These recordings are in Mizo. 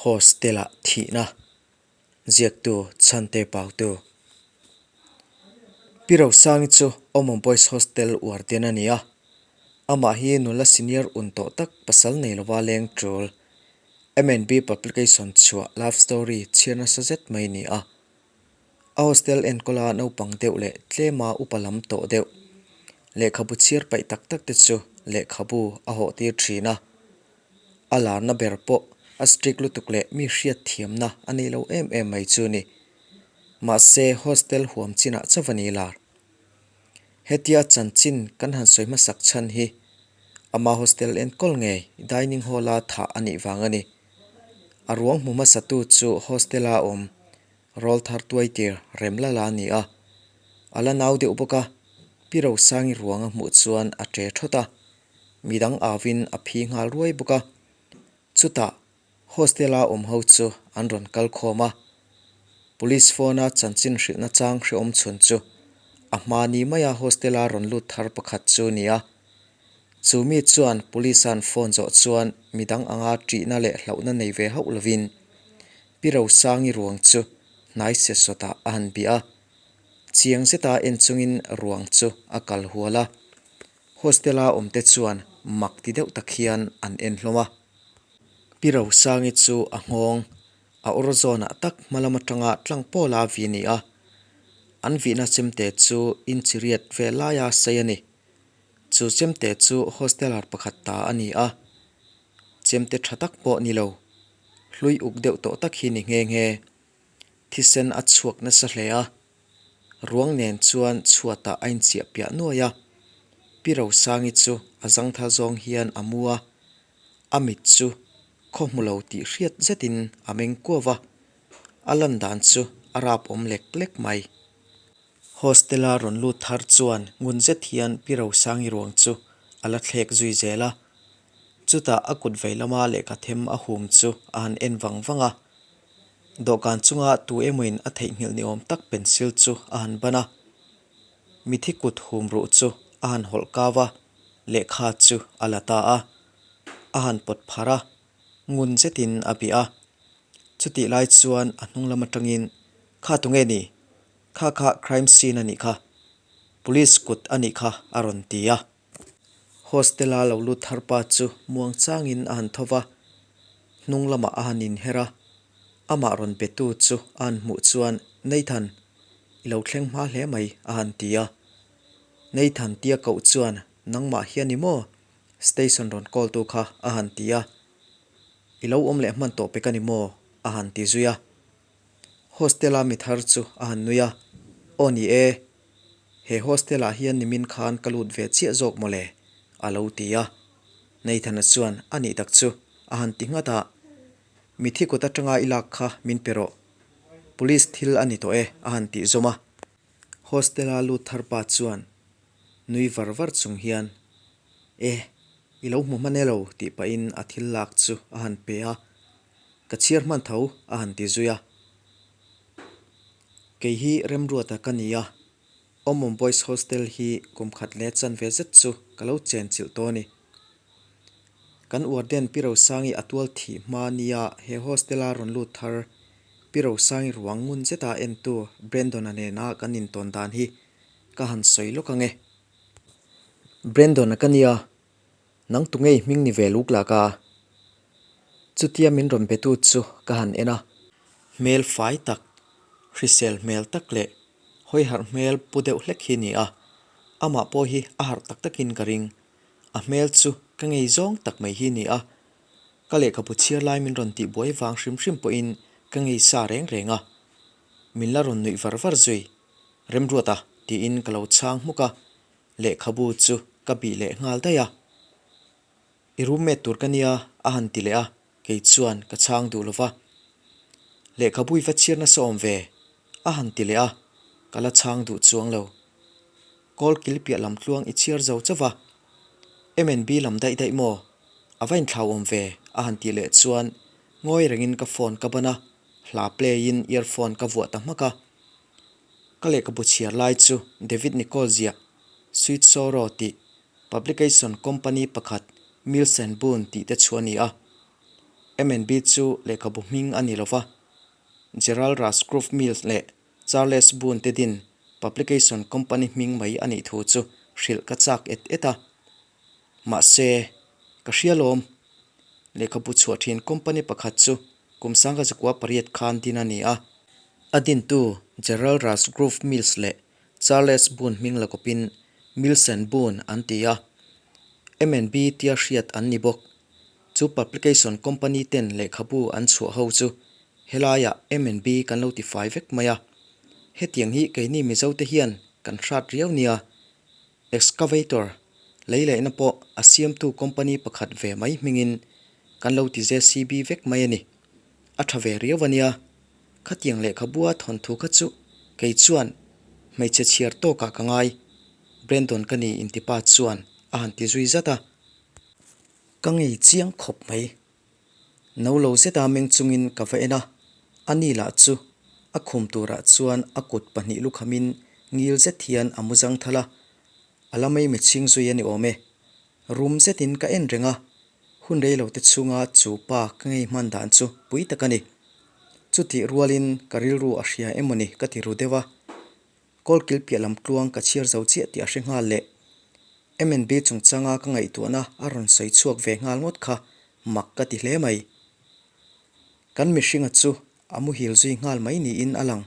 Hostel-ah thihna ziaktu Chhante Pautu. Pi Rosangi chu Awmawm Boys Hostel warden a ni a, amah hi nula senior un tawh tak pasal nei lova leng tul MNB Publication chhuah love story chhiar nasa zet mai a ni a. A hostel enkawla naupang deuh leh tlema upa lam tawh deuh lehkhabu chhiar paih tak tak te chu lehkhabu a hawh tir thin a. A larna ber pawh a strict lutuk leh mi hriat thiamna a nei lo em em mai chu ni. Mahse hostel huam chinah chauh a ni lar. Hetia chanchin kan han sawi hmasak chhan hi ama hostel enkawl ngei dining hall-a thah a nih vang a ni. A ruang hmu hmasatu chu hostel-a awm rawl thar tuai tir rem la la a ni a. A la nau deuh bawk a, Pi Rosangi ruang a hmuh chuan a ṭe ṭhawt a, midang auin a phi nghal ruai bawk a. Chutah hostel-a awm ho chu an rawn kal khawm a, Police phone-a chanchin hrilhna chang hrehawm chhun chu a hma ni maia hostel-a rawn lut thar pakhat chu a ni a. Chu mi chuan Police-a'n phone zawh chuan midang anga ṭihna leh hlauhna nei ve hauh lovin Pi Rosangi ruang chu hnai se sawtah a han bih a. Chiang zeta en chungin ruang chu a kal hual a. Hostel-a awmte chuan mak ti deuh tak hian an en hlawm a. Pi Rosangi chu a nghawng, a awr zawnah tak hmalam atanga tlang pawla vi a ni a. An vihna chemte chu inchiriat ve laia sei a ni. Chu chemte chu hosteler pakhat ta a ni a. Chemte tha tak pawh ni lo, hlui uk deuh tawh tak hi ni nghe nghe. Thisen a chhuak nasa hle a. Ruang nen chuan chhuatah a inchiah piah nuai a. Pi Rosangi chu a zangthal zawng hian a mu a, a mit chu khaw hmu lo tih hriat zetin a meng kuau va, a lan dan chu a rap awm lek lek mai. Hostel-a rawn lut thar chuan ngun zet hian Pi Rosangi ruang chu a la thlek zui zel a. Chutah a kut vei lama lehkha them a hum chu a han en vang vang a. Dawhkan chunga tu emawin a theihnghilh ni awm tak pencil chu a han ban a. Mithi kut hum ruh chu a han hawlh kau a, lehkha chu a la ta a. A han pawt pharh a, ngun zetin a bih a. Chutih lai chuan a hnung lam atangin, Kha tunge ni? Kha kha crime scene a nih kha. Police kut a nih kha a rawn ti a. Hostel-a lo lut thar pa chu muang changin a han tho va, hnung lamah a han inher a. Amah rawn betu chu a han hmuh chuan, Nathan, i lo thleng hma hle mai, a han ti a. Nathan tia koh chuan, Nangmah hian ni maw? Station rawn call tu kha, a han ti a. I lo awm leh hman tawh pek a ni maw? a han ti zui a. Hostel-a mi thar chu a han nui a, Aw ni e, he hostel-ah hian nimin khan ka lut ve chiah zawk mawle, a lo ti a. Nathan-a chuan a nih tak chu a han ti nghat a, Mithi kut atanga i lak kha min pe rawh, police thil a ni tawh e, a han tih zawm a. Hostel-a lut thar pa chuan nui var var chung hian, E, i lo hmu hman e lo, tih pahin a thil lak chu a han pe a. Ka chhiar hman tho a han ti zui a. Kei hi Remruata ka ni a, Awmawm Boys Hostel hi kum khat leh chanve zet chu ka lo chen chilh tawh a ni. Kan warden Pi Rosangi a tual thih hma nia he hostel-a rawn lut thar Pi Rosangi ruang ngun zeta entu Brandon-a nena kan intawn dan hi ka han sawi lawk ang e. Brandon-a ka nia, Nang tu ngei hming ni ve luk la ka? Chutia min rawn betu chu ka han en a. Hmel fai tak, hrisel hmel tak leh hawi harh hmel pu deuh hlek hi ni a. Amah pawh hi a harh tak takin ka ring. A hmel chu ka ngei zawng tak mai hi ni a. Ka lehkhabu chhiar lai min rawn tih buai vang hrim hrim pawhin ka ngei sa reng reng a. Min la rawn nuih var var zui. Remruata tiin ka lo chhang hmuk a. Lehkhabu chu ka bih leh nghal daih a, I roommate tur ka nia a han ti leh a, kei chuan ka chhang duh lo va. Lehkhabu i va chhiar nasa awm ve a han ti leh a, ka la chhang duh chuang lo. Kawl kil piah lam tluang i chhiar zo chauh va, MNB lam daih daih maw? A va inthlau awm ve a han tih leh chuan ngawi rengin ka phone ka ban a, hla play in earphone ka vuah ta hmak a. Ka lehkhabu chhiar lai chu David Nicol ziah Sweet Sorrow tih publication company pakhat Mills and Boon tih te chu a ni a. MNB chu lehkhabu hming a ni lo va, Gerald Rusgrove Mills leh Charles Boone te din publication company hming mai a nih thu chu hrilh ka chak et et a. Mahse, ka hria lawm. Lehkhabu chhuah thin company pakhat chu kum sangha zakua pariat khan din a ni a. A dintu Gerald Rusgrove Mills leh Charles Boone hming la kawpin Mills and Boone an ti a, M&B tia hriat an ni bawk. Chu publication company ten lehkhabu an chhuah ho chu helaiah M&B kan lo ti fai vek mai a. Hetiang hi keini Mizo te hian kan hrat riau nia. Excavator lei lehna pawh a siamtu company pakhat ve mai hmingin kan lo ti JCB vek mai a ni. A tha ve riau a nia. Khatiang lehkhabua thawnthu kha chu kei chuan hmeichhe chhiar tawkah ka ngai, Brandon ka ni intipa chuan a han ti zui zat a. Ka ngei chiang khawp mai. No lo zeta meng chungin ka va en a, a ni lah chu a khum turah chuan a kut pahnih lukhamin ngil zet hian a mu zang thal a, a la mei mitchhing zui a ni awm e. Rum zetin ka en reng a, hun rei lo te chhunga chu pa ka ngei hman dan chu pui tak a ni. Chutih rualin ka rilru a hria emawni ka ti ru deuh a, Kawlkil piah lam tluang ka chhiar zo chiah tih a hre nghal leh MNB chungchanga ka ngaihtuahna a rawn sawi chhuak ve nghal ngawt kha mak ka ti hle mai. Kan mihringa chu a muhil zui nghal mai niin a lang.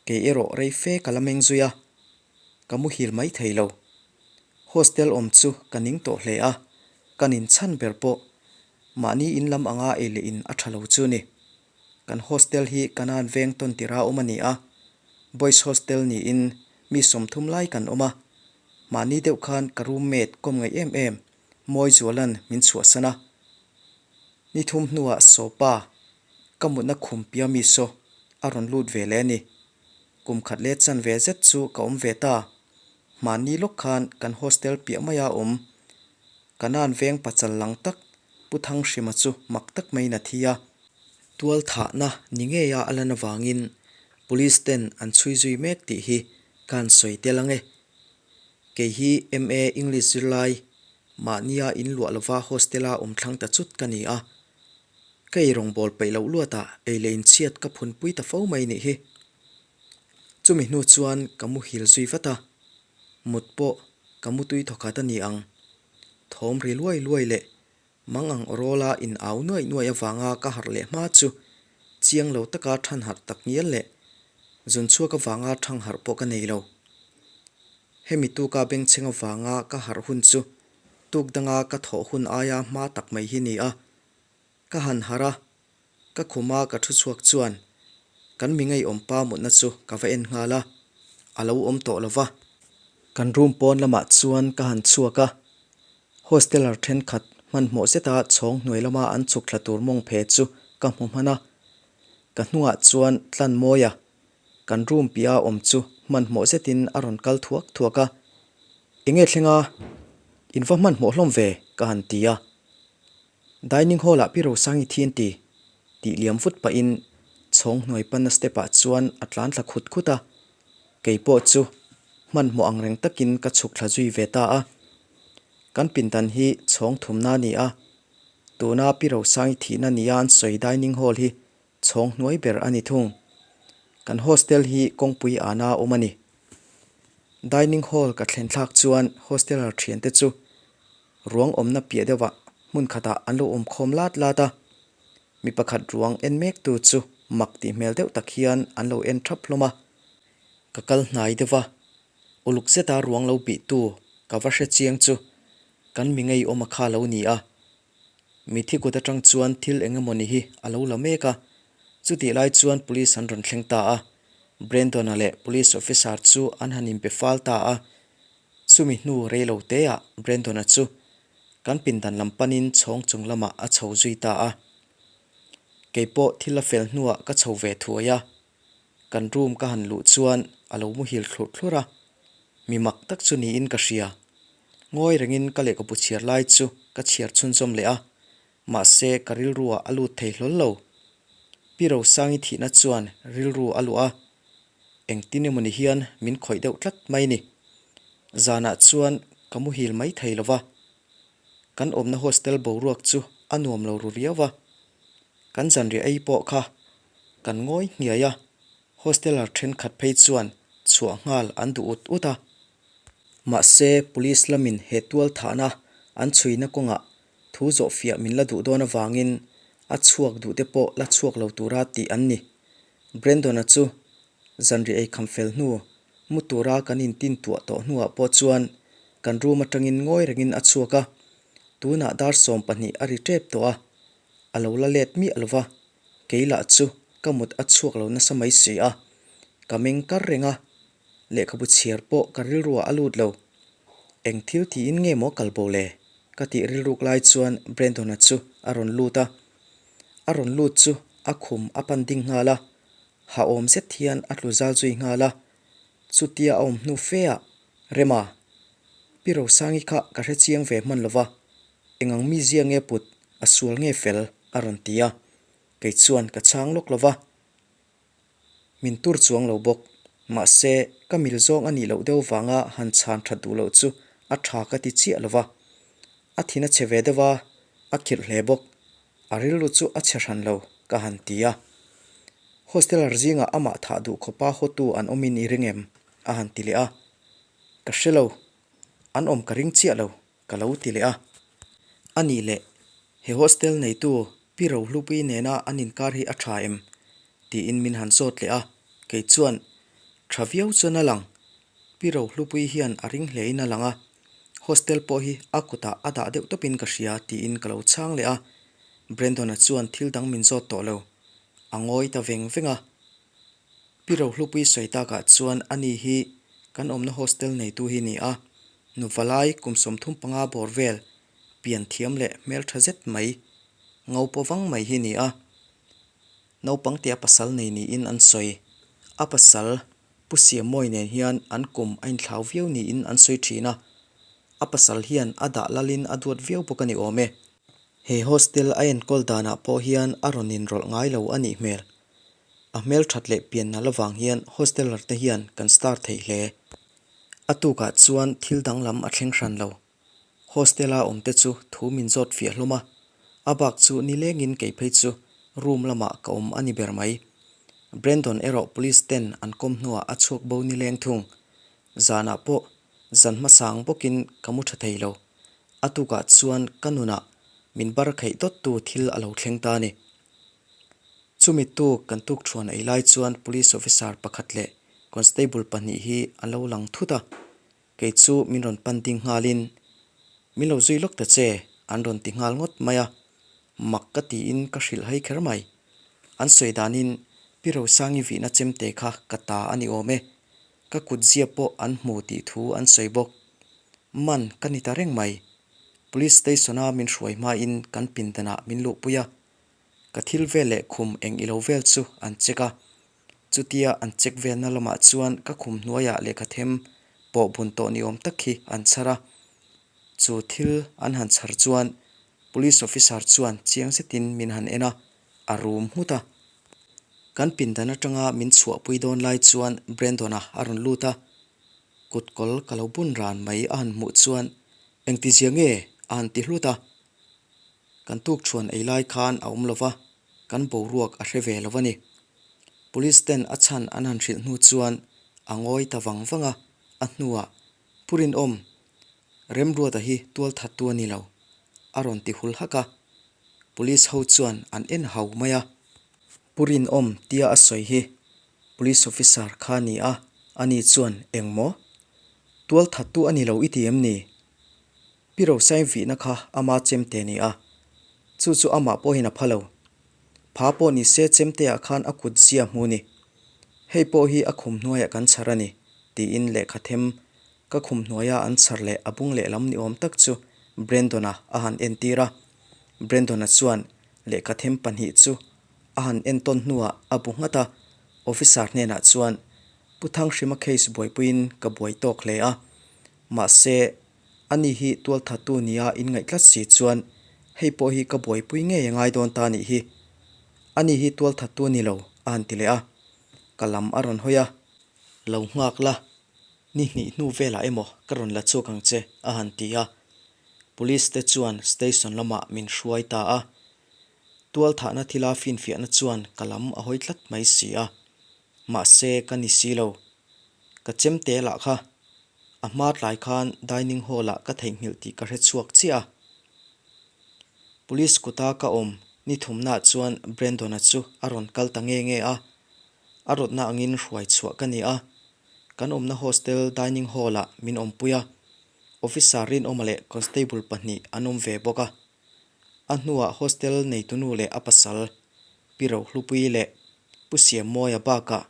Kei erawh rei fe ka la meng zui a, ka muhil mai thei lo. Hostel awm chu ka ning tawh hle a, ka nin chhan ber pawh mahni in lam anga ei leh in a tha lo chu ni. Kan hostel hi Kanan veng tawn tira awm a ni a, boys hostel niin mi 30 lai kan awm a, mahni deuh khan ka roommate kawm ngaih em em Mawizuala'n min chhuahsan a. Ni thum hnuah Sawpa, ka mutna khum pia mi saw a rawn lut ve leh a ni. Kum khat leh chan ve zet chu ka awm ve ta. Mahni lawk khan kan hostel piah maia awm Kanan veng pachal lang tak Pu Thanghrima chu mak tak maiin a thi a. Tual thahna ni ngeia a lan avangin Police ten an chhui zui mek tih hi ka han sawi tel ang e. Kei hi MA English zirlai mahnia in luah lova hostel-a awm thlang ta chut ka ni a. Ka ei rawngbâwl peih loh luatah ei leh inchhiat ka phunpui ta fo mai nih hi. Chumi hnu chuan ka muhil zui vat a, mut pawh ka mutui thawkhat a ni ang. Thawm ri luai luai leh mang ang awrawla in au nuaih nuaih avanga ka harh leh hma chu chiang lo taka than harh tak ngial leh zun chhuak avanga thang harh pawh ka nei lo. Hemi tuka bengchheng avanga ka harh hun chu tuk danga ka thawh hun aia hma tak mai hi ni a. Ka han harh a, Ka khuma ka thu chhuak chuan kan mi ngeiawm pa mutna chu ka va en nghal a, a lo awm tawh lo va. Kan room pawn lamah chuan ka han chhuak a, hosteller thenkhat hmanhmawh zeta chhawng hnuai lama an chhuk thla tur mawng phe chu ka hmu hman a, ka hnungah chuan tlan mawi a, kan room piah a awm chu hmanhmawh zetin a rawn kal thuak thuak a, Enge thleng a, in va hmanhmawh hlawm ve? ka han ti a. Dining hall ah Pi Rosangi thi an ti, tih liam vut pahin chhawng hnuai panna step ah chuan a tlan thla khut khut a, kei pawh chu hmanhmawh ang reng takin ka chhuk thla zui ve ta a. Kan pindan hi chhawng thumna a ni a, tuna Pi Rosangi thihna nia an sawi dining hall hi chhawng hnuai ber a ni thung. Kan hostel hi kawngpui ana awm a ni. Dining hall ka thlen thlak chuan hosteler thiante chu Ruang awmna piah deuhah hmun khatah an lo awm khawm lat lat a, mi pakhat ruang en mektu chu mak tih hmel deuh tak hian an lo en thap hlawm a. Ka kal hnai deuh a, uluk zeta ruang lo bihtu ka va hre chiang chu kan mi ngei awm a kha lo ni a. Mithi kut atang chuan thil eng emaw ni hi a lo la mek a, chutih lai chuan police an rawn thleng ta a, Brandon-a leh police officer chu an han inpe fal ta a, Chumi hnu rei lo teah Brandon-a chu kan pindan lam panin chhawng chung lamah a chho zui ta a. Kei pawh thil a fel hnuah ka chho ve thuai a, kan room ka han luh chuan a lo muhil thlurh thlurh a, mi mak tak chu niin ka hria. Ngawi rengin ka lehkhabu chhiar lai chu ka chhiar chhunzawm leh a, mahse ka rilruah a lut thei hlawl lo. Pi Rosangi thihna chuan rilru a luah a, Engtin emawni hian min khawih deuh tlat mai ni. Zanah chuan ka muhil mai thei lo va, kan awmna hostel boruak chu a nuam lo ru riau va. Kan zanriah ei pawh kha kan ngawi hniai a, hosteller thenkhat phei chuan chhuah nghal an duh ut ut a. Mahse, police lamin he tual thahna an chhuina kawngah thu zawhfiah min la duh dawn avangin a chhuak duhte pawh la chhuak lo tura tih an ni. Brandon-a chu zanriah ei kham fel hnu mu tura kan intin tuah tawh hnuah pawh chuan kan room atangin ngawi rengin a chhuak a, tunah dar 12 a ri tep tawh a, a lo la let miah lo va, kei lah chu ka mut a chhuak lo nasa mai si a, ka meng kar reng a, lehkhabu chhiar pawh ka rilruah a lut lo. Eng thil tiin nge maw kal bo le? Ka tih rilruk lai chuan Brandon-a chu a rawn lut a, a rawn lut chu a khum a pan ding nghal a, Ha awm zet hian a tlu zal zui nghal a, chutia a awm hnu fe ah, Rema, Pi Rosangi kha ka hre chiang ve hman lova, engang mizia nge put, a sual nge fel? a rawn ti a, kei chuan ka chhang lawk lova, min tur chuang lo bawk, mahse ka mil zawng a nih loh deuh vanga han chhan that duh loh chu a tha ka ti chiah lova, a thin a chhe ve deuh a, a khirh hle bawk. A rilru chu a chhe hran lo, ka han ti a. Hosteler zingah amah thah duh khawpa hawtu an awmin i ring em? a han ti leh a. Ka hre lo, an awm ka ring chiah lo, ka lo ti leh a. A nih leh, he hostel neitu Pi Rohlupui nena an inkar hi a tha em? tiin min han zawt leh a. Kei chuan, Tha viau chuan a lang, Pi Rohlupui hian a ring hlein a lang a. Hostel pawh hi a kutah a dah deuh tawpin ka hria tiin ka lo chhang leh a, Brandon-a chuan thil dang min zawt tawh lo. A ngawi ta veng veng a. Pi Rohlupui sawi takah chuan ani hi kan awmna hostel neitu hi ni a, nu valai kum 35 bawr vel pian thiam leh hmeltha zet mai, ngo paw vang mai hi ni a. Naupang tia pasal nei niin an sawi. A pasal Pu Siammawi nen hian an kum a inthlau viau niin an sawi thin a, a pasal hian a dah lalin a duat viau bawk a ni awm e. He hostel a enkawl danah pawh hian a rawn inrawlh ngai lo a nih hmel. A hmel that leh pian nalh avang hian hosteller te hian kan star thei hle. A tukah chuan thil danglam a thleng hran lo. Hostel-a awmte chu thu min zawt fiah hlawm a, a bak chu nilengin kei phei chu room lamah ka awm a ni ber mai. Brandon erawh police ten an kawm hnuah a chhuak bo nileng thung. Zanah pawh zan hmasang bawkin ka mu tha thei lo. A tukah chuan ka nunah min bar kheih dawttu thil a lo thleng ta a ni. Chumi tuk kan tukthuan ei lai chuan police officer pakhat leh constable pahnih hi an lo lang thut a. Kei chu min rawn pan ding nghalin, Min lo zui lawk ta che, an rawn ti nghal ngawt mai a. Mak ka tiin ka hrilh hai kher mai. An sawi danin Pi Rosangi vihna chemte kha ka ta a ni awm e. Ka kut zia pawh an hmu tih thu an sawi bawk. Man ka ni ta reng mai. Police station-a min hruai hmain kan pindanah min luhpui a. Ka thil vel leh khum eng ilo vel chu an check a. Chutia an check velna lamah chuan ka khum hnuaiah lehkha them pawh bun tawh ni awm tak hi an chhar a. Chu thil an han chhar chuan Police officer chuan chiang zetin min han en a, a rum nghut a. Kan pindan atanga min chhuahpui dawn lai chuan Brandon-a a rawn lut a, kutkawl ka lo bun ran mai a han hmuh chuan engtizia nge a han ti hlut a. Kan tukṭhuan ei lai khan a awm lova, kan boruak a hre ve lo a ni. Police ten a chhan an han hrilh hnu chuan a ngawi ta vang vang a, a hnuah, Pu Rinawm, Remruata hi tualthattu a ni lo, a rawn ti hul hak a. Police ho chuan an en hau mai a. Pu Rinawm tia a sawi hi Police officer kha a ni a, ani chuan, Eng maw? Tualthattu a ni lo i ti em ni? Pi Rosain vihna kha ama chemte a ni a, chu chu amah pawhin a pha lo. Pha pawh ni se chemteah khan a kut zia hmu ni. Hei pawh hi a khum hnuaiah kan chhar a ni, tiin lehkha them ka khum hnuaia an chhar leh a bung lehlam ni awm tak chu Brandon-a a han entir a. Brandon-a chuan lehkha them pahnih chu a han entawn hnuah a bu nghat a, officer hnenah chuan, Pu Thanghrima case buaipuiin ka buai tawk hle a, mahse, Ani hi tualthattu nia inngaih tlat si chuan hei pawh hi ka buaipui ngei a ngai dawn ta nih hi. Ani hi tualthattu a ni lo, a han ti leh a. Ka lam a rawn hawi a. Lo nghak la, ni hnih hnu velah emaw ka rawn la chhuak ang che, a han ti a. Police te chuan station lamah min hruai ta a. Tualthahna thila finfiahna chuan ka lam a hawi tlat mai si a, mahse ka ni si lo. Ka chemte lah kha a hma tlai khan dining hall ah ka theihnghilh tih ka hre chhuak chiah a. Police kuta ka awm ni thumnaah chuan Brandon-a chu a rawn kal ta nge nge a, a rawtna angin hruai chhuah ka ni a, kan awmna hostel dining hall ah min awmpui a, officer rinawma leh constable pahnih an awm ve bawk a. A hnuah hostel neitunu leh a pasal, Pi Rohlupuii leh Pu Siammawia bakah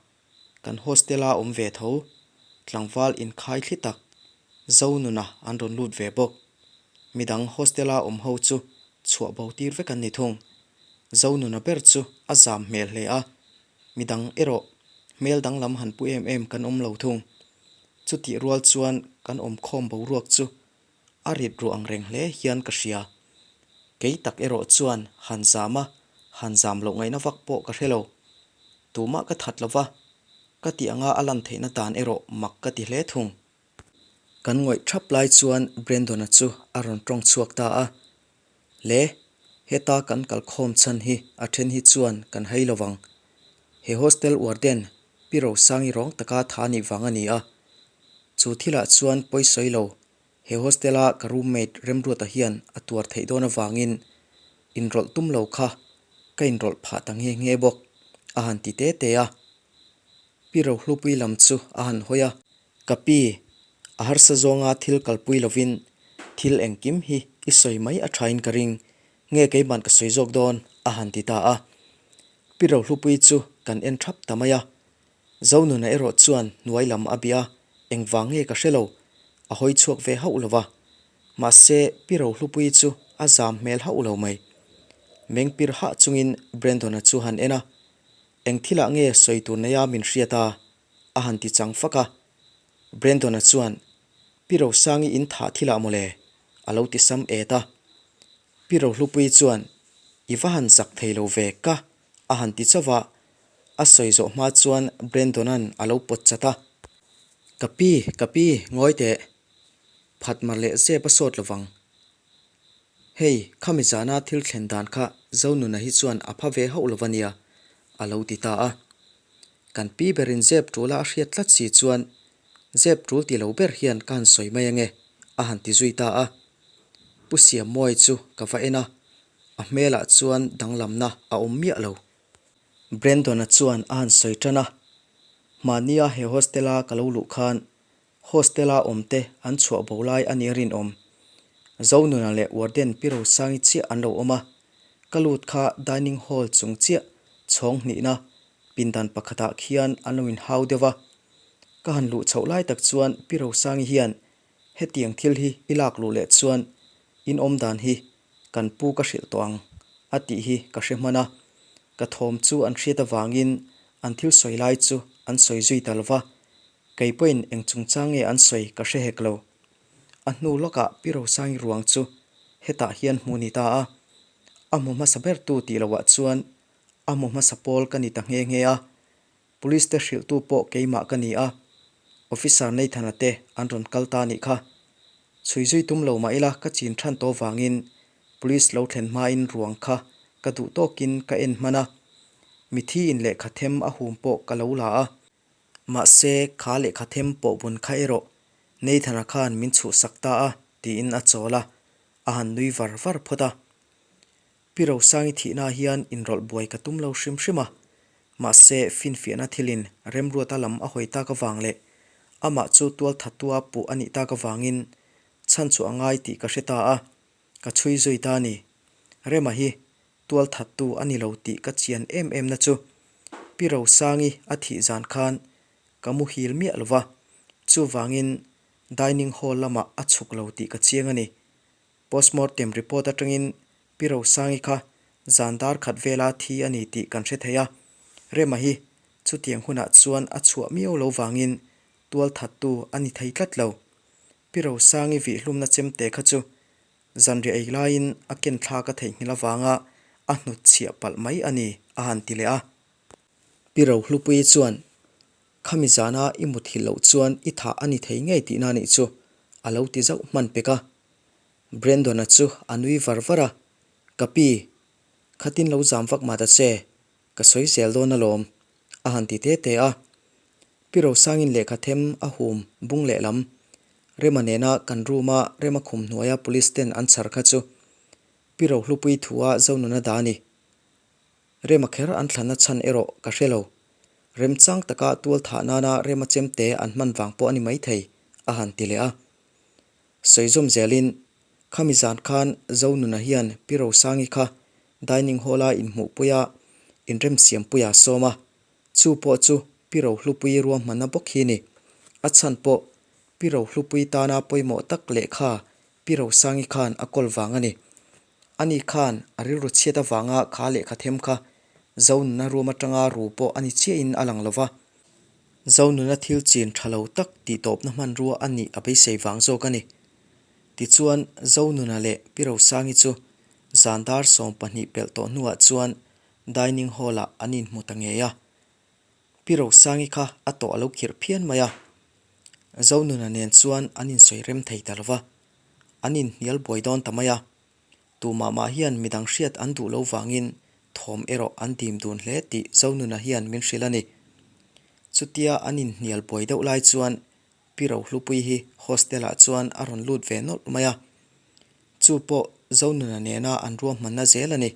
kan hostel-a awm ve tho, tlangval inkhai thli tak Zonuna an rawn lut ve bawk. Midang hostel-a awm ho chu chhuah bo tir vek an ni thung. Zonuna ber chu a zam hmel hle a, midang erawh hmel danglam han pu em em kan awm lo thung. Chutih rual chuan kan awmkhawm boruak chu A rit ruah ang reng hle hian ka hria. Kei tak erawh chuan han zam a, han zam loh ngaihna vak pawh ka hre lo. Tumah ka that lo va, ka tih anga a lan theihna dan erawh mak ka ti hle thung. Kan ngawih thap lai chuan Brandon-a chu a rawn tawng chhuak ta a, Le, heta kan kalkhawm chhan hi a then hi chuan kan hai lo vang. He hostel warden Pi Rosangi rawng taka tha nih vang a ni a. Chu thilah chuan pawi sawi lo, he hostel-a ka roommate Remruata hian a tuar theih dawn avangin inrawlh tum lo kha ka inrawlh phah ta nghe nghe bawk, a han ti te te a. Pi Rohlupui lam chu a han hawi a. Ka pi, a harsa zawnga thil kalpui lovin thil engkim hi i sawi mai a thain ka ring, nge keiman ka sawi zawk dawn? a han ti ta a. Pi Rohlupui chu kan en thap ta mai a. Zonuna erawh chuan hnuai lam a bia, engvang nge ka hre lo, a hawi chhuak ve hauh lo va. Mahse, Pi Rohlupui chu a zam hmel hauh lo mai. Mengpir hah chungin Brandon-a chu han en a, Eng thilah nge sawi tur neia min hriat a? a han ti chang fak a. Brandon-a chuan, Pi Rosangi in thah thilah mawle, a lo ti sam et a. Pi Rohlupuii chuan, I va han zak thei lo ve ka, a han ti chauh a. A sawi zawh hma chuan Brandon-a'n a lo pawt chat a. Ka pi, ka pi, ngawi teh. Phat mar leh zep a sawt lovang. Hei, khami zana thil thlen dan kha Zonuna hi chuan a pha ve hauh lo ania, a lo ti ta a. Kan pi berin zep tul a a hriat tlat si chuan zep tul ti lo ber hian ka han sawi mai ange, a han ti zui ta a. Pu Siammawi chu ka va en a, a hmelah chuan danglamna a awm miah lo. Brandon-a chuan a han sawi tan a, Mahnia he hostel-a ka lo luh khan Hostel-a awmte an chhuah bo lai a nih a rinawm. Zonuna leh Warden Pi Rosangi chiah an lo awm a, ka lut kha dining hall chung chiah chhawng hnihna pindan pakhatah khian an lo inhau deuh a. Ka han luh chhoh lai tak chuan Pi Rosangi hian hetiang thil hi i lak luh leh chuan in awm dan hi kan pu ka hrilh tawh ang a tih hi ka hre hman a. Ka thawm chu an hriat avangin an thil sawi lai chu an sawi zui ta lo va, Kei pawhin eng chungchang nge an sawi ka hre hek lo. A hnu lawkah Pi Rosangi ruang chu hetah hian hmu ni ta a. A hmu hmasa bertu tih loah chuan a hmu hmasa pawl ka ni ta nghe nghe a. Police te hrilhtu pawh keimah ka ni a. Officer Nathan-a te an rawn kal ta nih kha. Chhui zui tum lo mah ila ka chin than tawh vangin Police lo thlen hmain ruang kha ka duh tawkin ka en hman a. Mithi in lehkha them a hum pawh ka lo la a. Mahse, kha lehkha them pawh bun kha erawh Nathan-a khan min chhuhsak ta a, tiin a chawl a, a han nui var var phawt a. Pi Rosangi thihna hian inrawlh buai ka tum lo hrim hrim a, mahse finfiahna thilin Remruata lam a hawi tak avang leh amah chu tualthattua puh a nih tak avangin chhan chu a ngai tih ka hre ta a, ka chhui zui ta a ni. Rema hi tualthattu a ni lo tih ka chian em em na chu Pi Rosangi a thih zan khan ka muhil miah lo va, chuvangin dining hall lamah a chhuk lo tih ka chiang a ni. Postmortem report atangin Pi Rosangi kha zan dar khat vela thi a ni tih kan hre thei a, Rema hi chutiang hunah chuan a chhuah miau lo vangin tualthattu a ni thei tlat lo. Pi Rosangi vihhlumna chemte kha chu Zanriah ei laiin a ken thlak a theihnghilh avanga a hnut chhiah palh mai a ni, a han ti leh a. Pi Rohlupuii chuan, Khami zana i muthilh loh chuan i thah a ni thei ngei tihna nih chu, a lo ti zauh hman pek a. Brandon-a chu a nui var var a, Ka pi, Khatin lo zam vak mah ta che, ka sawi zel dawn alawm, a han ti te te a. Pi Rosangin lehkha them a hum bung lehlam. Rema nena kan room-a Rema khum hnuaia police ten an chhar kha chu Pi Rohlupui thua Zonuna dah a ni. Rema kher an thlanna chhan erawh ka hre lo. Remchang taka tual thah nana Rema chemte an hman vang pawh a ni maithei, a han ti leh a. Sawi zawm zelin, Khami zan khan Zonuna hian Pi Rosangi kha dining hall-a inhmuhpuia inremsiampuia a sawm a, chu pawh chu Pi Rohlupui ruahmanna bawk hi ni. A chhan pawh Pi Rohlupui tana pawimawh tak lehkha Pi Rosangi khan a kawl vang a ni. Ani khan a rilru chhiat avanga kha lehkha them kha Zonuna room atanga ru pawh a ni chiahin a lang lo va. Zonuna thil chin tha lo tak tih tawpna hmanrua a nih a beisei vang zawk a ni. Tichuan, Zonuna leh Pi Rosangi chu zan dar 12 pelh tawh hnuah chuan dining hall-ah an inhmu ta ngei a. Pi Rosangi kha a tawh a lo khirh phian mai a. Zonuna nen chuan an insawi rem thei ta lo va. An inhnial buai dawn ta mai a. Tumah mah hian midang hriat an duh lo vangin thawm erawh an dim dun hle tih Zonuna hian min hrilh a ni. Chutia an inhnial buai deuh lai chuan Pi Rohlupui hi hostel-ah chuan a rawn lut ve nawlh mai a. Chu pawh Zonuna nena an ruahmanna zel a ni.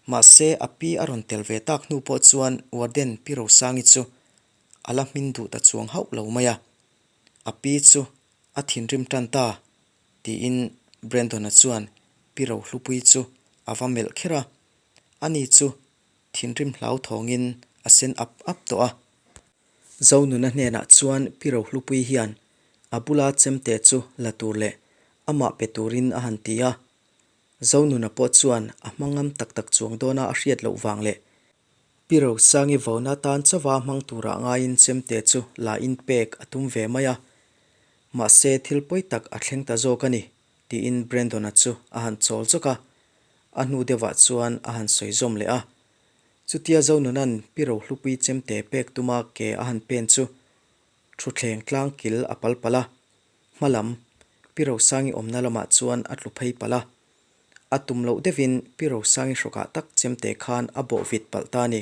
Mahse a pi a rawn tel ve tak hnu pawh chuan warden Pi Rosangi chu a la hmin duh ta chuang hauh lo mai a. A pi chu a thinrim tan ta tiin Brandon-a chuan Pi Rohlupui chu a va melh kher a, ani chu thinrim hlauthawngin a sen ap ap tawh a. Zonuna hnenah chuan Pi Rohlupui hian a bula chemte chu la tur leh amah pe turin a han ti a. Zonuna pawh chuan a hmangam tak tak chuang dawna a hriat loh vang leh Pi Rosangi vauna tan chauha hmang turah ngaiin chemte chu la in pek a tum ve mai a. Mahse thil pawi tak a thleng ta zawk a ni, tiin Brandon-a chu a han chawl chawk a. A hnu deuhah chuan a han sawi zawm leh a. Chutia Zonuna'n Pi Rohlupui chemte pek tuma ke a han pen chu thutthleng tlang kil a pal palh a. Hma lam, Pi Rosangi awmna lamah chuan a tlu phei palh a. A tum loh deuhin Pi Rosangi hrawkah tak chemte khan a bawh vit palh ta a ni.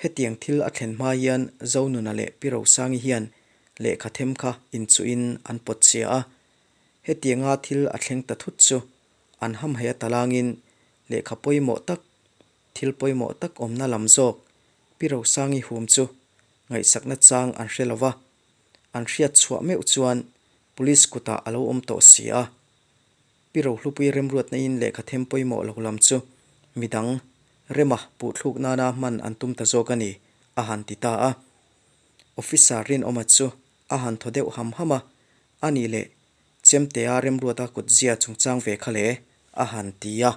Hetiang thil a thlen hma hian Zonuna leh Pi Rosangi hian lehkha them kha inchuhin an pawt chhia a. Hetianga thil a thleng ta thut chu an hamhaih a talangin lehkha pawimawh tak, thil pawimawh tak awmna lam zawk Pi Rosangi hum chu ngaihsakna chang an hre lo va, an hriat chhuah meuh chuan Police kutah a lo awm tawh si a. Pi Rohlupui remruatna in lehkha them pawimawh lo lam chu midang rema puhthluk nana hman an tum ta zawk a ni, a han ti ta a. Officer Rinawma chu a han thaw deuh ham ham a, a nih leh Chemtea remruata kutzia chungchang ve kha le, a han ti a.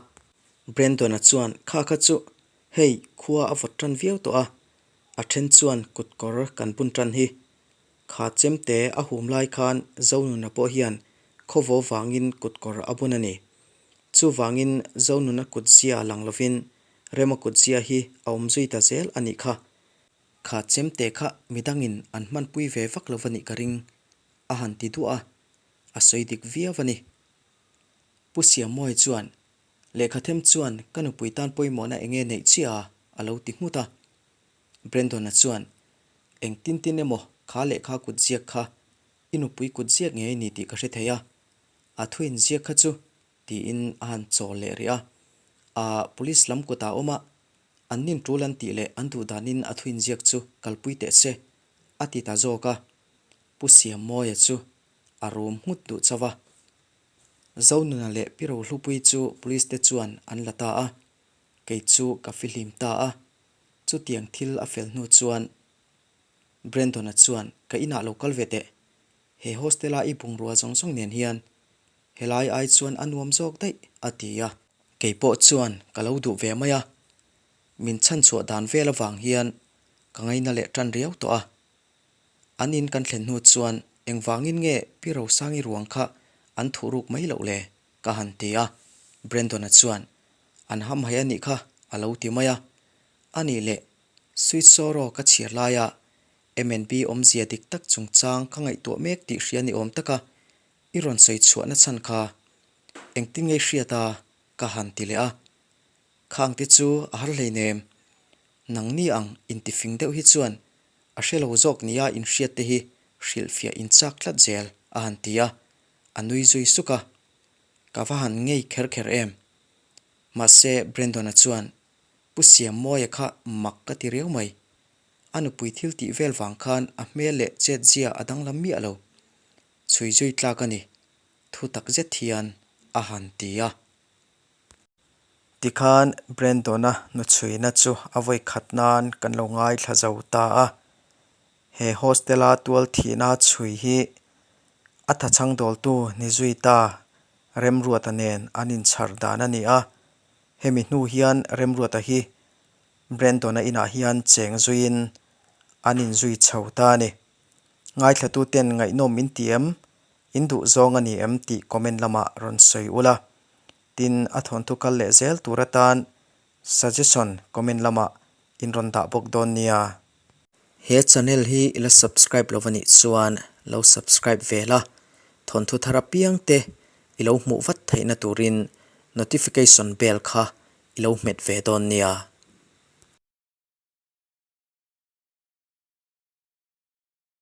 Brandon-a chuan, Kha kha chu hei khua a vawt tan viau tawh a, a then chuan kutkawr kan bun tan hi. Kha chemte a hum lai khan Zonuna pawh hian khawvaw vangin kutkawr a bun a ni. Chuvangin Zonuna kutzia lang lovin Rema kutzia hi a awm zui ta zel a nih kha. Kha chemte kha midangin an hmanpui ve vak lo va nih ka ring, a han ti duah a, a sawi dik viau a ni. Pu Siammawi chuan, Lehkha them chuan ka nupui tan pawimawhna enge neih chiah a? a lo ti nghut a. Brandon-a chuan, Eng tin tin emaw kha lehkha kut ziak kha i nupui kut ziak ngei ni tih ka hre thei a, a thu inziak kha chu, tiin a han chawl leh rih a. Aa, police lam kutah a awm a, an nin tul an tih leh an duh danin a thu inziak chu kalpui teh se, a ti ta zawk a. Pu Siammawia chu a rum nghut duh chauh a. Zonuna leh Pi Rohlupui chu police te chuan an la ta a, kei chu ka fihlim ta a. Chutiang thil a fel hnu chuan Brandon-a chuan, Ka inah lo kal ve teh. He hostel-a i bungrua zawng zawng nen hian helai ai chuan a nuam zawk daih, a ti a. Kei pawh chuan ka lo duh ve mai a, min chhanchhuah dan vel avang hian ka ngaina leh tan riau tawh a. An in kan thlen hnu chuan engvangin nge Pi Rosangi ruang kha an thuh ruk mai loh le? ka han ti a. Brandon-a chuan, An hamhaih a nih kha, a lo ti mai a. A nih leh, Sweet Sorrow ka chhiar laia MNB awmzia dik tak chungchang ka ngaihtuah mek tih hria ni awm taka i rawn sawi chhuahna chhan kha engtin nge i hriat a? ka han ti leh a. Khang te chu a har hleinem. Nangni ang intifing deuh hi chuan a hre lo zawk nia inhriat te hi hrilhfiah inchak tlat zel, a han ti a, a nui zui suk a. Ka va han ngei kher kher em. Mahse Brandon-a chuan, Pu Siammawia kha mak ka ti riau mai. A nupui thil tih vel vang khan a hmel leh chetzia a danglam miah lo. Chhui zui tlak a ni, thu tak zet hian a han ti a. Tikhan Brandon-a hnuchhuina chu a vawi khat nan kan lo ngaithla zo ta a. He hostel-a tual thihna chhui hi a thachhang dawltu ni zui ta Remruata nen an inchhar dan a ni a. Hemi hnu hian Remruata hi Brandon-a inah hian cheng zuiin an inzui chho ta a ni. Ngaithlatuten ngaihnawm in ti em? In duh zawng a ni em tih comment lamah rawn sawi ula. Tin, a thawnthu kal leh zel tur atan suggestion comment lamah in rawn dah bawk dawn nia. He channel hi i la subscribe lo anih chuan lo subscribe ve la, thawnthu thar apiang te i lo hmuh vat theihna turin notification bell kha i lo hmet ve dawn nia.